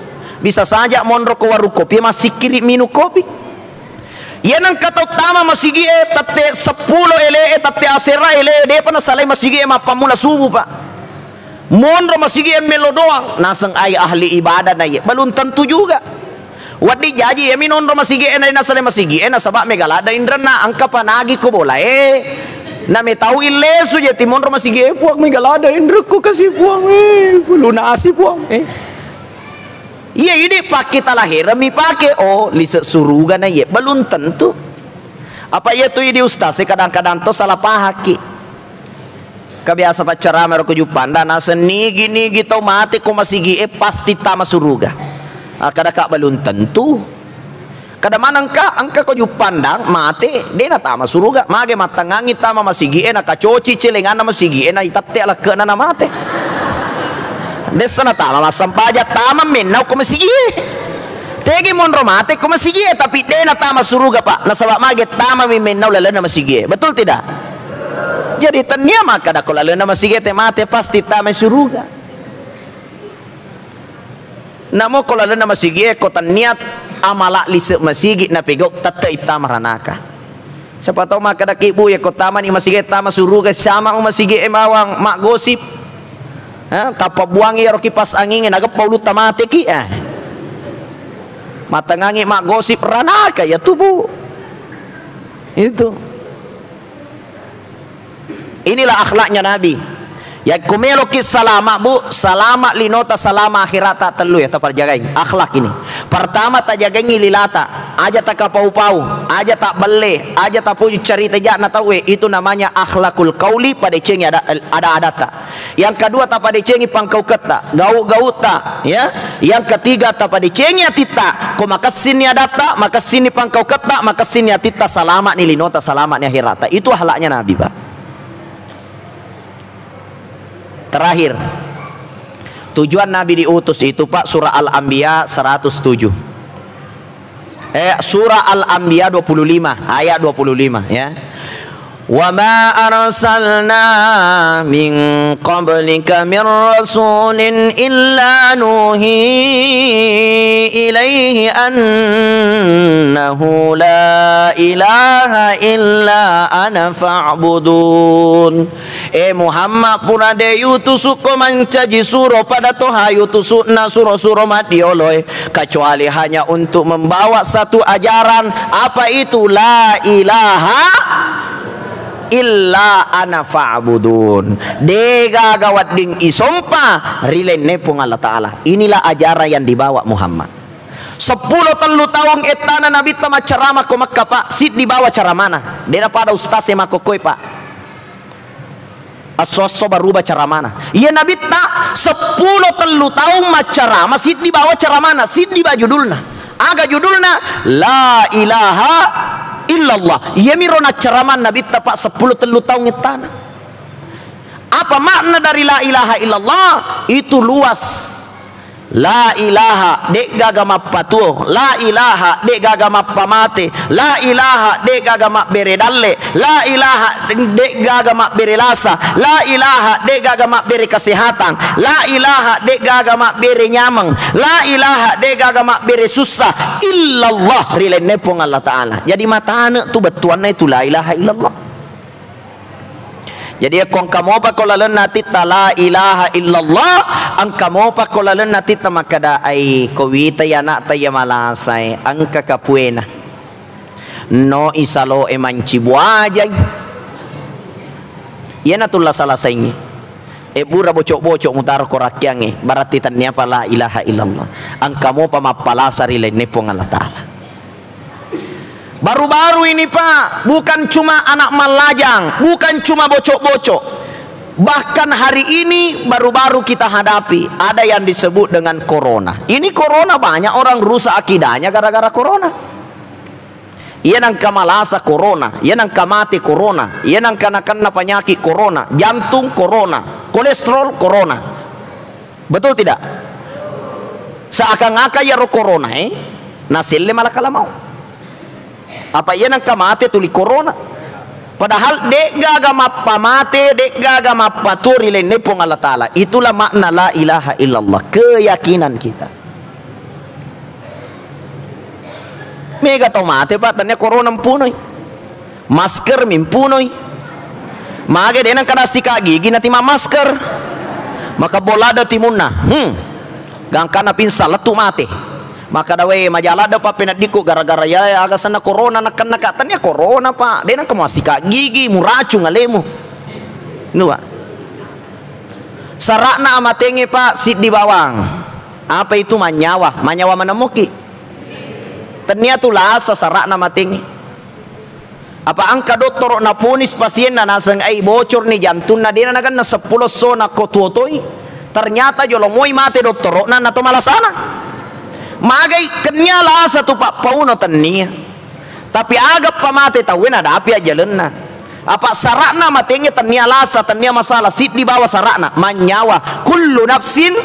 Bisa saja monro ko warung kopi, massikkiri minum kopi. Iya nengka tau tama masigi e, tette seppulo ele e, tette asera ele e, depa nasalai masigi e mappammula subuh, Pak. Monro masigi e melo doang, naseng ai ahli ibadah na iye. Belum tentu juga. Wedding jaji iyami nonro masigi e, na, nasalai masigi e, nasaba mega ladde inrenna, engka panagi ko bola e. Na metau illesu jati monro masigi e, Puang, mega ladde inrekku, kasi Puang, eh, lunasi Puang, eh. Iya, idi pakkita lahereng mi pake, oh, lise suruga na iye. Belum tentu. Apa iya tu idi ustaz e kadang-kadang to salah pahaki. Ka biasa paccarama ro ko Juppandang, naseng nigi-nigi tau mate ko masigi e pasti tama suruga. Ah, kada ka belum tentu. Kada maneng ka, engka ko Juppandang mate, de natama suruga. Mage mattangangi tama masigi e, nakacoci celenganna masigi e, na itette alekke'na na mate. Dessa natama massempajang, tama mennau ko masigi e. Tegi monro mate ko masigi e, tapi de natama suruga, Pak. Nasaba mage tama mi mennau lalenna masigi e. Betul tidak? Jadi, tennia makkada ko lalenna masigi e te mate, pasti tamai suruga. Namo ko lalenna masigi e, ko tennia amala lise masigi napegau, tette ittama ranaka. Siapa tahu makkadaki, Bu, ya ko tamani masigi e, tama suruga, sama masigi e bawang maggosip. Ha, tappa buangi iyaro kipas angin e, nageppa ulutta mateki, eh. Mattengangi maggosip, ranaka ya tu, Bu. Itu. Inilah akhlaknya Nabi. Yakko meloki salama, Bu, salama linota, salama akhirata, tellu ya taparjagai. Akhlak ini. Pertama, tajagai lilata. Aja takapau-pau, aja tabelle, aja tapoji carita ja'na tauwe. Itu namanya akhlakul qauli, padecengi ada, ada adatta. Yang kedua, tapadecengi pangkauketta, gau-gautta, ya. Yang ketiga, tapadecengi atitta. Ko makessinni adatta, makessinni pangkauketta, makessinni atitta, salama'ni linota, salama'ni akhirata. Itu akhlaknya Nabi, Pak. Terakhir, tujuan Nabi diutus itu, Pak, surah Al-Anbiya seratus tujuh. Eh, surah Al-Anbiya dua puluh lima, ayat dua puluh lima, ya. "Wa ma arsalna min qablika min rasulin illa nuhi ilaihi annahu la ilaha illa ana fa'budun." Eh Muhammad, pura de yutusukko mancaji suro pada toha yutusukna suro-suro maddioloe, kecuali hanya untuk membawa satu ajaran, apa itu? La ilaha illa ana fa'budun. Degaga wedding isompa ri lainna Puang Allah Ta'ala. Inilah ajaran yang dibawa Muhammad. Seppulo tellu taung ettana Nabitta maccarama ko Mekka, Pak. Siddi bawa caramana. Dena pada ustaz e makkokkoe, Pak. Esso-esso baruba caramana. Iya Nabitta seppulo tellu taung maccarama, siddi bawa caramana, siddi ba judulna. Aga judulna? La ilaha illallah. Iyamiro naccarama Nabitta, Pak, seppulo tellu taung ettana. Apa makna dari la ilaha illallah? Itu luas. La ilaha, de'gaga mappatuo. La ilaha, de'gaga mappamate. La ilaha, de'gaga mabbere dalle. La ilaha, de'gaga mabbere lasa. La ilaha, de'gaga mabbere kesehatan. La ilaha, de'gaga mabbere nyameng. La ilaha, de'gaga mabbere sussa. Illallah, ri lainna Puang Allah Ta'ala. Jadi matane tu bettuanna itu la ilaha illallah. Jadi, yakko engka mopa ko lalenna atitta la ilaha illallah, engka mopa ko lalenna atitta makkada, ai, ko witai ana'ta iya malasae, engka kapuena. No isaloe manci buajai. Iyana tulla salasaingngi. E bura bocok-bocok mutaro ko rakkiangnge, berarti tenniapa la ilaha illallah. Engka mopa mappalasa ri lainna Puang Allah Ta'ala. Baru-baru ini, Pak, bukan cuma anak mallajang, bukan cuma bocok-bocok. Bahkan hari ini baru-baru kita hadapi, ada yang disebut dengan corona. Ini corona, banyak orang rusak akidahnya gara-gara corona. Iya nangka malasa corona, iya nangka mate corona, iya nangka nakenna panyaki corona, jantung corona, kolesterol corona. Betul tidak? Seakan-akan iyaro corona, eh, naselle malakala mau. Apa iya nangka mate tuli corona? Padahal de'gaga mappamate, de'gaga mappatuo ri lainna Puang Allah Ta'ala. Itulah makna la ilaha illallah, keyakinan kita. Mega tau mate, Pak, tania corona mpunoi. Masker mi mpunoi. Mage de nengka nassika gigi nati mammasker. Maka bola de timunna. Hmm. Gangkana pingsan lettu mate. Maka dawe majala de pappeneddikku gara-gara ya aga senna corona nakkenna ka, tania corona, Pak. De nengka massika gigi, muracung alemu. Nuwa. Sara'na amatenge, Pak, siddi bawang. Apa itu manyawa? Manyawa manemmoki. Tennia tu lasa sara'na matenge. Apa engka dottoro naponis pasienna naseng ai bocorni jantunna, dena naganna seppulo esso nakko tuo toi. Ternyata jolo moi mate dottoro'na nato malasana. Magai kennia lasa tu pappauno tennia. Tapi aga pamate tauwe nadapi ajjalenna. Apa sara'na matenge tennia lasa, tennia masalah, siddi bawa sara'na, manyawa. Kullu nafsin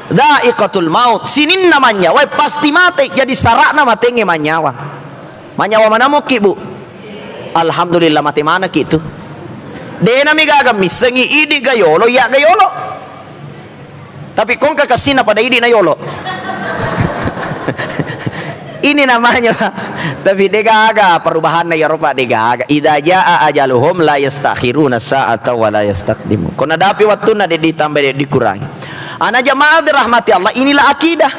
dha'iqatul maut. Sininna manyawa pasti mate. Jadi sara'na matenge manyawa. Manyawa manamukki, Bu? Alhamdulillah, mate manekki tu. Denami gaga missengi, idi gayolo, iya gayolo. Tapi kongka kassina pada idi na yolo. Ini namanya, Pak. Tapi degaga perubahanna ya, Pak, degaga. Idza jaa ajaluhum la yastakhiruna sa'ata wa la yastaqdimu. Kona dapi wattunna de ditambai, de dikurangi. Ana jamaah dirahmati Allah, inilah akidah.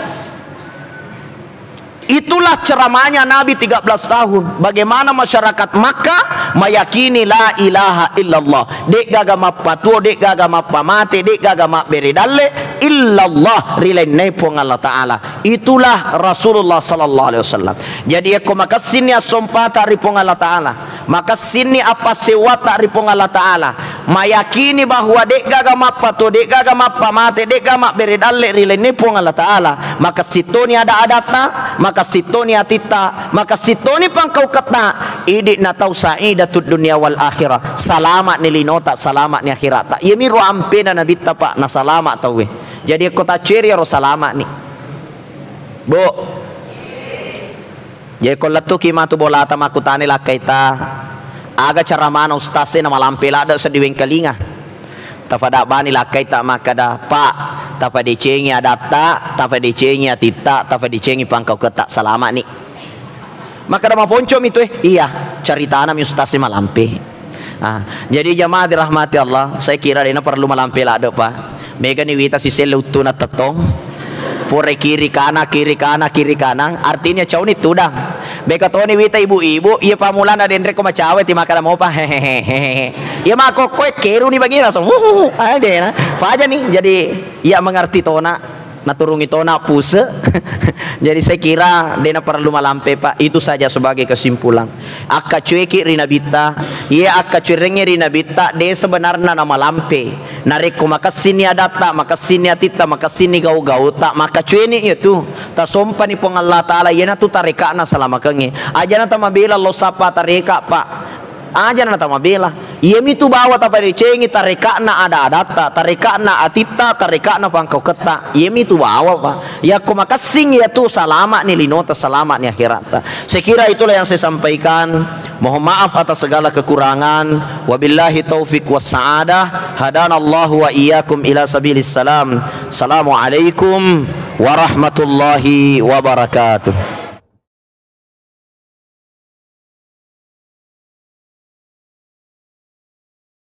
Itulah ceramahnya Nabi tiga belas tahun. Bagaimana masyarakat Makkah mayakini la ilaha illallah. De'gaga mappatuo, de'gaga mappamate, de'gaga mabbere dalle, illallah, ri lainna Puang Allah Ta'ala. Itulah Rasulullah sallallahu alaihi wasallam. Jadi, yakko makessinni assompata ri Puang Allah Ta'ala, makessinni appassewata ri Puang Allah Ta'ala, mayakini bahwa de'gaga mappatuo, de'gaga mappamate, de'gaga mabbere dalle ri lainna Puang Allah Ta'ala, makessing toni ada-adatta, makessing toni atitta, makessing toni pangkauketta, idi na tau sa'idatud dunya wal akhirah, salama'ni linota, salama'ni akhiratta. Iyamiro ampena Nabitta, Pak, nasalama tauwe. Jadi, yakko taccueri iyaro salama'ni. Bu. Jadi, ko lettuki matu bolata makkutani lakkaita, aga cara mana ustaz e na malampe ladde seddi wengkalinga. Tafadabbani lakkaita makkada, "Pak, tafadecengi adatta, tafadecengi atitta, tafadecengi pangkauketta, salama'ni." Makkada maponcomi tu, eh, "Iya, caritanami ustaz e malampe." Ah, jadi jamaah dirahmati Allah, saya kira dena perlu malampe ladde, Pak. Megani wita siselle uttuna tettong. Pura kiri kanan, kiri kanan, kiri kanan. Artinya cauni tudang. Mega toni wita ibu-ibu, iya pammulana denre ko macawe ti makkada mopa. Hehehe. Iya makkokkoe keruni bangi langsung. Wuhuhu. Ah, dena. Pajani. Jadi, iya mengerti tona. Naturungi tona puse. Jadi, saya kira dena perlu malampe, Pak. Itu saja sebagai kesimpulan. Akkacueki ri Nabitta, iye akkacuerengnge ri Nabitta, de sebenarna namalampe. Narekko makessinni adatta, makessinni atitta, makessinni gau-gauta, makkacueni iyatu. Tasompani Puang Allah Ta'ala, iyanatu tareka'na salamakengnge. Ajana tamabela lo sappa tareka, Pak. Ajana tamabela. Iyamitu bawa tapadecengi tareka'na ada-adatta, tareka'na atitta, tareka'na pangkauketta. Iyamitu bawa, Pak. Yakko makessing iyatu, salama'ni linota, salama'ni akhiratta. Saya kira itulah yang saya sampaikan. Mohon maaf atas segala kekurangan. Wabillahi taufik wassa'adah. Hadanallahu wa iyyakum ila sabilis salam. Assalamualaikum warahmatullahi wabarakatuh.